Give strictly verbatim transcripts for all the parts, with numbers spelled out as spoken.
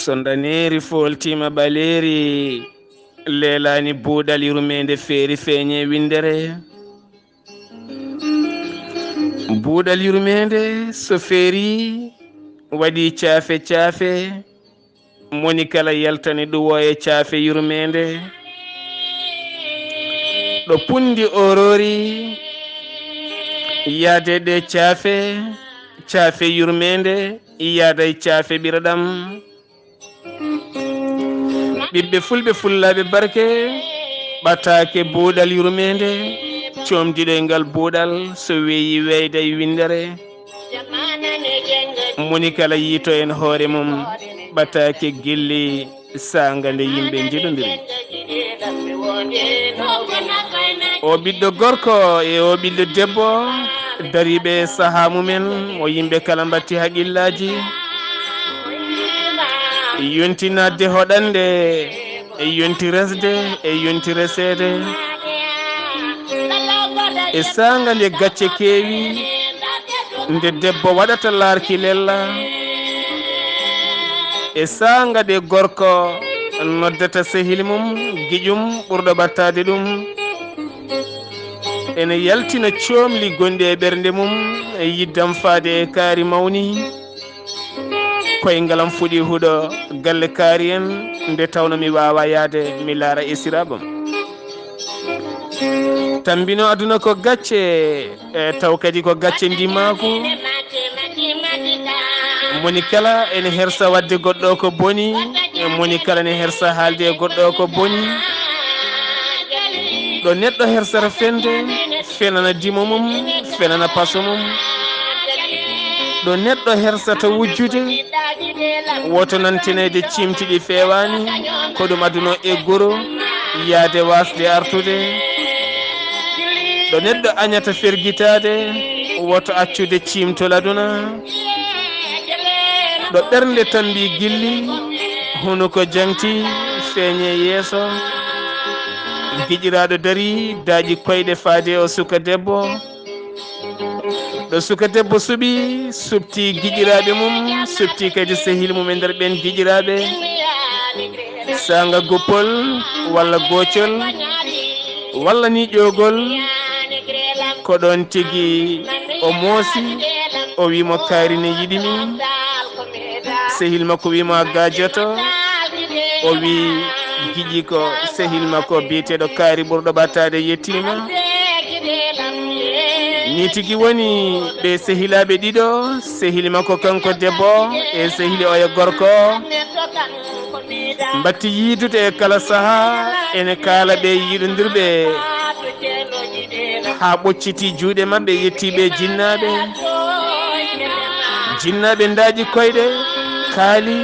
So ndaneeri fooltiima ɓaleeri, leelaani buuɗal yurmeende feeri feeñe winndere. Buuɗal yurmeende so feeri, waɗi caafe caafe, moni kala yaltani ɗuwooye caafe yurmeende. Ɗo punndi oroori, yaade ɗe caafe, caafe yurmeende, yaada e caafe ɓiraɗam. Ɓiɓɓe fulɓe fullaaɓe barke, ɓataake buuɗal yurmeende, coomdiɗo e ngal buuɗal, so weeyi weeyda e winndere. Moni kala yiito en hoore mum, ɓataake gilli saanga nde yimɓe njiɗondiri. O ɓiɗɗo gorko e o ɓiɗɗo debbo dariiɓe e sahaa mumen, o yimɓe kala mbatti haqillaaji. Yonti naatde hoɗande, e yonti resde, e yonti reseede. E saanga nde gacce keewi, nde debbo waɗata laarki lella. E saanga nde gorko noddata sehil mum, giƴum ɓurɗo ɓattaade ɗum. Ene yaltina coomli gonɗi e ɓernde mum, e yiddam faade e kaari mawni. Koyngalam fuɗi huɗo galle kaari en, nde tawno mi waawa yaade mi laara esiraabam. Tambino aduna ko gacce, e taw kadi ko gacce ndimaaku. Moni kala ene hersa waɗde goɗɗo ko boni, e moni kala ne hersa haalde e goɗɗo ko boni. Ɗo neɗɗo hersata fende, fenana dimo mum, fenana paso mum. Ɗo neɗɗo hersata wujjude, woto nantinede cimti ɗi feewaani, ko ɗum aduna e goro, yaade wasde artude. Ɗo neɗɗo añata fergitaade, woto accude ciimtol aduna. Ɗo ɓernde tambi gilli, hunuko jaŋti, feeñe yeeso. Giƴiraaɗo dari, daaƴi koyɗe faade o suka debbo. Ɗo suka debbo suɓi, suɓti giƴiraaɓe mum, suɓti kadi sehil mum e nder ɓeen giƴiraaɓe. Saanga guppol walla goocol walla ni ƴoogol, ko ɗoon tigi o moosi, o wii mo, "Kaari ne yiɗi mi." Sehil makko wii mo, "A gaajoto." O wii, "Giƴi ko sehil makko biyeteeɗo Kaari ɓurɗo ɓattaade yettiima." Ni tigi woni ɓe sehilaaɓe ɗiɗo, sehil makko kanko debbo e sehil oya gorko. Mbatti yiidude e kala sahaa, ene kaala ɓe yiɗondirɓe, haa ɓocciti juuɗe maɓɓe, yetti ɓe jinnaaɓe. Jinnaaɓe ndaaƴi koyɗe, kaali.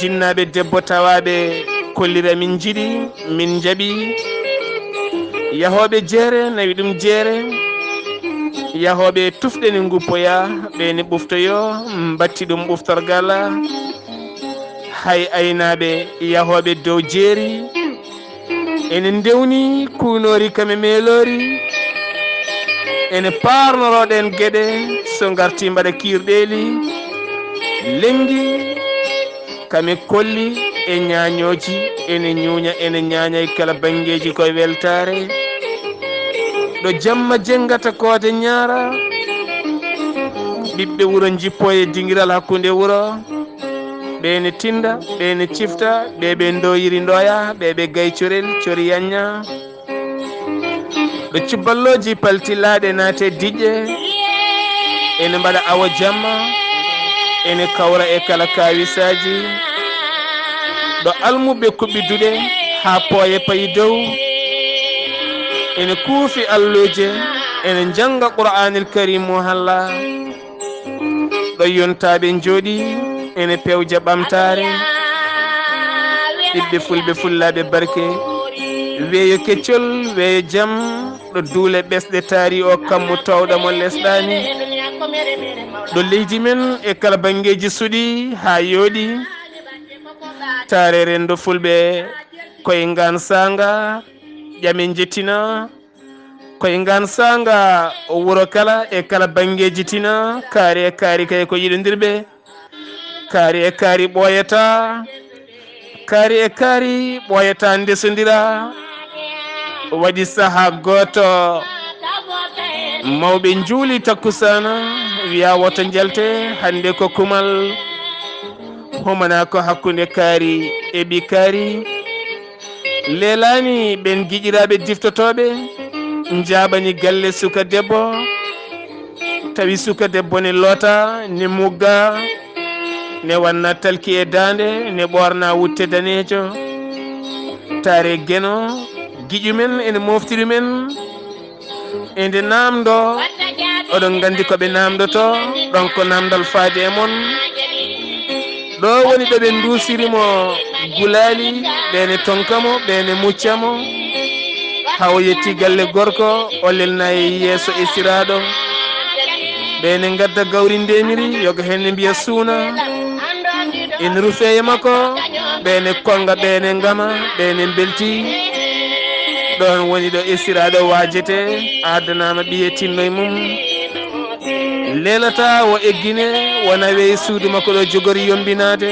Jinnaaɓe debbo tawaaɓe kollira min njiɗi, min njaɓi. Yahooɓe jeere nawi ɗum jeere. Yahooɓe tufɗe ne nguppoya, ɓe ne ɓuftoyo, mbatti ɗum ɓuftorgal. Hay aynaaɓe yahooɓe dow jeeri, ene ndewni kuunoori kame meeloori, ene paarnoroo ɗeen geɗe, so ngarti mbaɗa kiirɗeeli, lenngi, kame kolli e ñaañooji, ene ñuuña, ene ñaaña e kala banngeeji koye weltaare. Ɗo jamma jenngata koode ñaara, ɓiɓɓe wuro njippoo e dingiral hakkunde wuro. Ɓe ne tinda, ɓe ne cifta, ɓe ɓe ndoyiri ndoya, ɓe ɓe gay corel, cori yanña. Ɗo cubballooji paltilaaɗe naate diƴƴe, ene mbaɗa awa jamma, ene kawra e kala kaawisaaji. Ɗo almuɓɓe kuɓɓi duɗe haa pooye payi dow, ene kuufi alluuje, ene njannga Qur'aanil Kariim mo halla. Ɗo yontaaɓe njooɗi, ene pewja ɓamtaare. Ɓiɓɓe fulɓe fullaaɓe barke, weeyo keccol, weeyo jam, ɗo duule ɓesɗe taari o kammu toowɗo mo lesɗaani. Ɗo leydi men e kala banngeeji suɗi haa yooɗi. Taare renndo fulɓe koye ngaan saanga, ƴame njettina. Koye ngaan saanga wuro kala e kala banngeeji tina, kaari e kaari kay ko yiɗondirɓe. Taari e kaari ɓooyataa, kaari e kaari ɓooyataa, ndesondiraa. Waɗi sahaa gooto, mawɓe njuuli takkusaana, wiyaa woto njalte, hannde ko kumal. Humanaa ko hakkunde kaari e ɓii kaari. Leelaani ɓeen giƴiraaɓe diftotooɓe, njaaɓani galle suka debbo. Tawi suka debbo ne lootaa, ne muggaa, ne wannaa talki e daande, ne ɓoornaa wutte daneejo. Taaree Geno, giƴu men ene moofti ɗum en. E nde naamndoo, oɗon nganndi ko ɓe naamndotoo, ɗoon ko naamndal faade e mon. Ɗo woni ɗo ɓe nduusiri mo gulaali, ɓe ne tonka mo, ɓe ne mucca mo. Haa o yetti galle gorko, o lelna e yeeso esiraaɗo. Ɓe ne ngadda gawri ndemiri, yoga heen ne mbiya suuna. Ina rufee e makko, ɓe ne konnga, ɓe ne ngama, ɓe ne mbelti. Ɗoon woni ɗo esiraaɗo waajete, addanaama ɓiye tinno e mum. Leelataa o eggine, o nawe e suudu makko ɗo jogori yombinaade.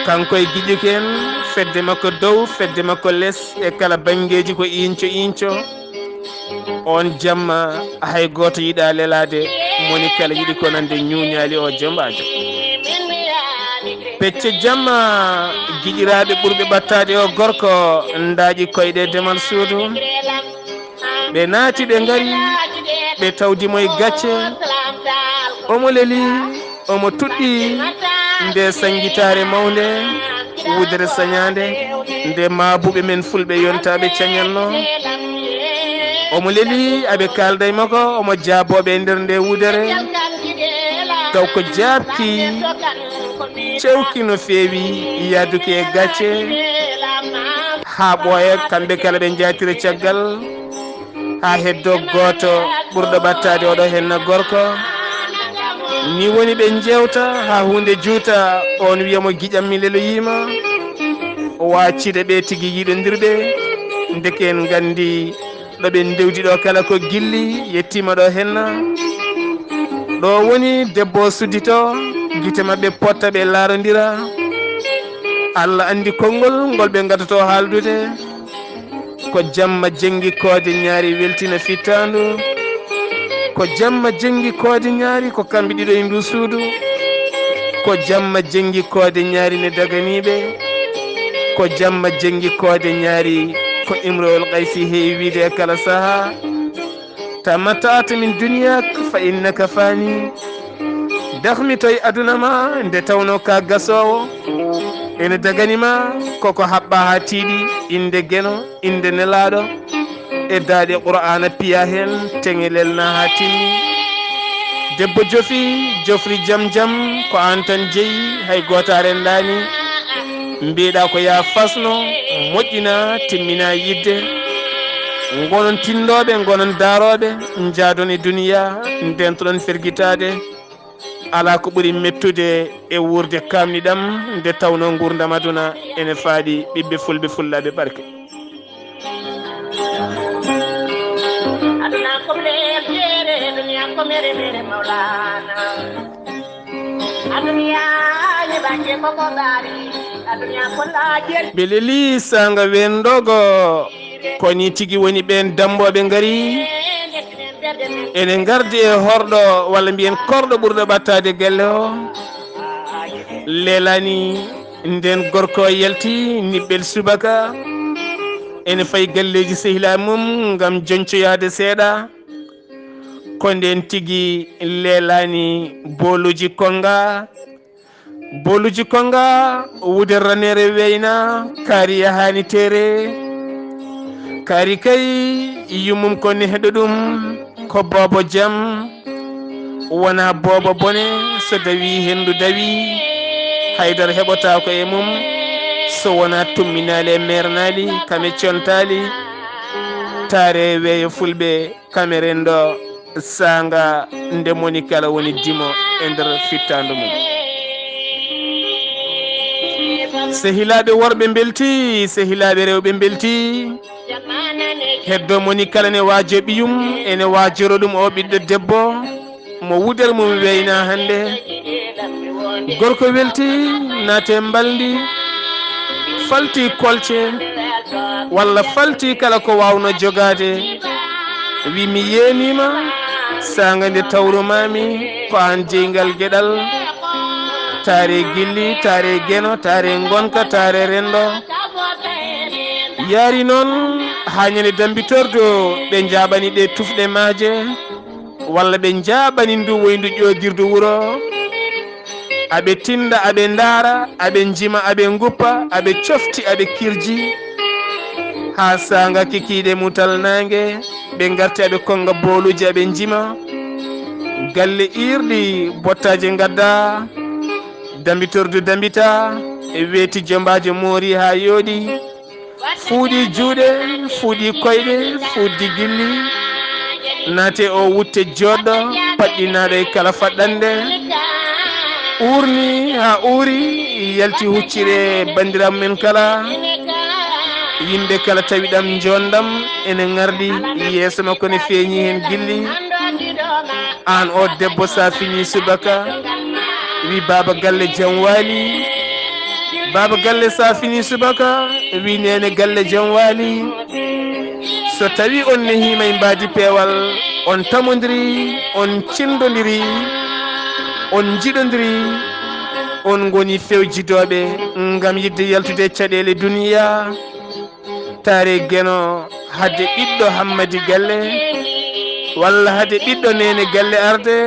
Kanko e giƴuki en, fedde makko dow, fedde makko les, e kala banngeeji ko iinco iinco. Oon jamma, hay gooto yiɗaa lelaade, moni kala yiɗi ko nande ñuuñaali o jombaajo. Pecce jamma, giƴiraaɓe ɓurɓe ɓattaade o gorko, ndaaƴi koyɗe demal suudu. Ɓe naati, ɓe ngari, ɓe tawdi mo e gacce. Omo leli, omo tuɗɗi nde sanngitaare mawnde, wudere sañaande, nde maabuɓe men fulɓe yontaaɓe cañatno. Omo leli, aɓe kaalda e makko, omo jaaboo ɓe e nder nde wudere. Taw ko jaabki, cewki no feewi, yaaduki e gacce. Haa ɓooya, kamɓe kala ɓe njaatira caggal. Haa heddoo gooto ɓurɗo ɓattaade oɗo henna gorko. Ni woni ɓe njeewta haa huunde juuta, oon wiya mo, "Giƴam mi leloyiima." O waccida ɓe tigi yiɗondirɓe. Ndeke en nganndi ɗo ɓe ndewdi ɗo kala ko gilli, yettiima ɗo henna. Ɗo woni debbo o suddito, gite maɓɓe potta, ɓe laarondira. Allah anndi konngol ngol ɓe ngaddoto haaldude. Ko jamma jenngi koode ñaari weltina fittaandu. Ko jamma jenngi koode ñaari ko kamɓe ɗiɗo e ndu suudu. Ko jamma jenngi koode ñaari ne daganiiɓe. Ko jamma jenngi koode ñaari ko imro'ul qaysi heewi wiide e kala sahaa. Tamatta'ta min dunyaak fa innaka fani. Dahmitoy aduna ma nde tawnoo ka gasoowo. Ene dagani ma koko haɓɓa haa tiiɗi, innde Geno, innde Nelaaɗo. E daaɗe Qur'aana piya heen, teŋe lelna haa timmi. Debbo jofi, jofri jam jam, ko aan tan jeyi, hay gooto a renndaani. Mbiɗa ko yaa fasno, moƴƴina, timmina yidde. Ngonon tinndooɓe, ngonon daarooɓe, njaadon e duniya, ndentoɗon fergitaade. Alaa ko ɓuri mettude e wuurde kaamniɗam, nde tawnoo nguurndam aduna ene faaɗi ɓiɓɓe fulɓe fullaaɓe barke. Aduna ko mere mere, duniya ko mere mere Mawlana. Aduniya, ñiɓaje koko ɓaari. Aduniya ko laaje. Ɓe leli saanga weendogo. Ko ni tigi woni, ɓeen dammbooɓe ngari. Ene ngardi e horɗo, walla mbiyen korɗo ɓurɗo ɓattaade galle o. Leelaani ndeen gorko yalti niɓɓel subaka. Ene fayi galleeji sehilaaɓe mum ngam joñcoyaade seeɗa. Ko ndeen tigi Leelaani booluuji konnga. Booluuji konnga, wudere raneere weyna, kaari yahaani teere. Kaari kay, yummum ko nehɗo ɗum, ko boobo jam, wonaa boobo bone, so dawii henndu dawii, haydara heɓotaako e mum, so wonaa tumminaali e meernaali, kame contaali, taare weeyo fulɓe. Kamerendo saanga nde moni kala woni dimo e nder fittaandu mum. Sehilaaɓe worɓe mbelti, sehilaaɓe rewɓe mbelti. Heddo moni kala ne waajo ɓiyum, ene waajoro ɗum o ɓiɗɗo debbo mo wudere mum weyna hannde. Gorko welti, naate mbalndi, falti kolce, walla falti kala ko waawno jogaade. Wi mi yeeniima, saanga nde tawrumaami, ko aan jeyngal geɗal. Taare gilli, taare geno, taare ngonka, taare renndo. Yaari noon haa ñande dambitordu ɓe njaaɓani ɗe tufɗe maaje, walla ɓe njaaɓani ndu woyndu ƴoodirdu wuro. Aɓe tinda, aɓe ndaara, aɓe njima, aɓe nguppa, aɓe cofti, aɓe kirji. Haa saanga kikiiɗe mutal naange, ɓe ngarti aɓe konnga booluuji, aɓe njima. Galle iirɗi, bottaaje ngadda, dambitordu dambita, e weeti jombaajo moori haa yooɗi. Fuuɗi juuɗe, fuuɗi koyɗe, fuuɗi gilli. Naate o wutte jooɗɗo, paɗɗinaaɗo e kala faɗɗannde. Uurni haa uuri, yalti huccire banndiraaɓe men kala. Yimɓe kala tawi ɗam njoondam ene ŋardi yeeso makko ne feeñi heen gilli. Aan o debbo sa fini subaka, wi baaba galle jam waali. Baaba galle sa fini subaka, wi neene galle jam waali. So tawi on nehiima e mbaadi peewal, on tamondiri, on cindondiri, on njiɗondiri, on ngoni fewjidooɓe ngam yiɗde yaltude e caɗeele duniya. Taare geno hadde ɓiɗɗo Hammadi galle, walla hadde ɓiɗɗo neene galle arde.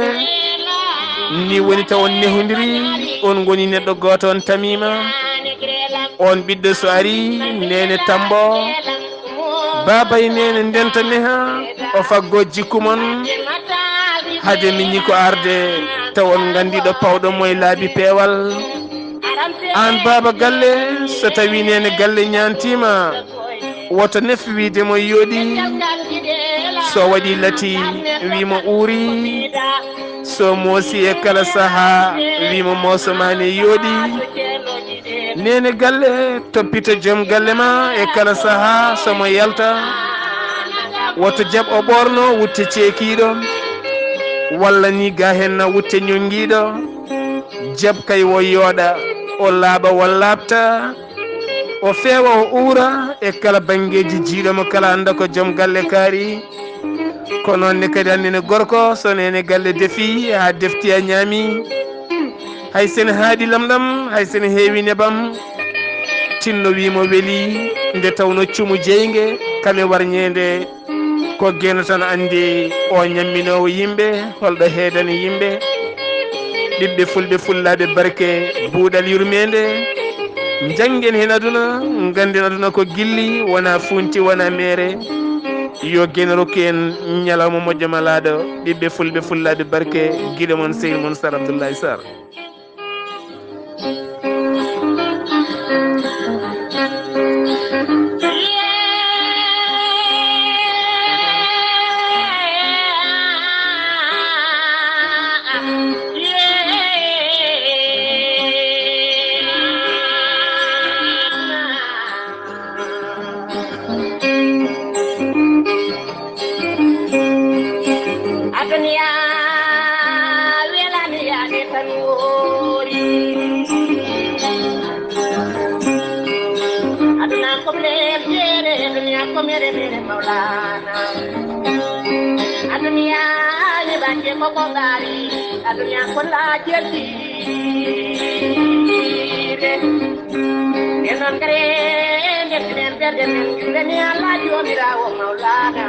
Ni woni taw on nehondiri, on ngoni neɗɗo gooto, on tamiima. On ɓiɗɗo so ari, neene tambo, baaba e neene ndenta neha, o faggo jikku mon. Hade miñi ko arde, taw on nganndi ɗo pawɗo mo e laabi peewal. Aan baaba galle, so tawi neene galle ñaantiima, woto nef wiide mo yooɗi. So waɗi lati, wi mo uuri. So moosi e kala sahaa, wi mo mooso maa ne yooɗi. Neene galle, toppito joom galle ma e kala sahaa, so mo yalta. Woto jaɓ o ɓoorno wutte ceekiiɗo, walla ni ga hen na wutte ñonngiiɗo. Jaɓ kay o yooɗa, o laaɓa, o laaɓta, o feewa, o uura e kala banngeeji. Jiiɗo mo kala annda ko joom galle kaari. Ko noon ne kadi anndene gorko, so neene galle defi haa defti a ñaami. Hay sene haaɗi lamɗam, hay sene heewi nebam, tinno wi mo weli, nde tawno cumu jeynge, kame warñeende. Ko geno tan anndi o ñamminoowo yimɓe, holɗo heedani yimɓe. Ɓiɓɓe fulɓe fullaaɓe barke, buuɗal yurmeende. Njanngen heen aduna, ngannden aduna ko gilli, wona funti, wona meere. Yo geno rokku en ñalawma moƴƴo malaaɗo. Ɓiɓɓe fulɓe fullaaɓe barke, giɗo mon, sehil mon, Sar Abdoulaye Sarr. Aduniya welani yaade tan woori. Aduna ko mere jeere, aduniya ko mere mere Mawlana. Aduniya ni banje ko ko ngari, aduniya ko la jerti. Ɓe noon kadi ndentinen ɓerɗe men, juulani Allah Joomiraawo Mawlaana.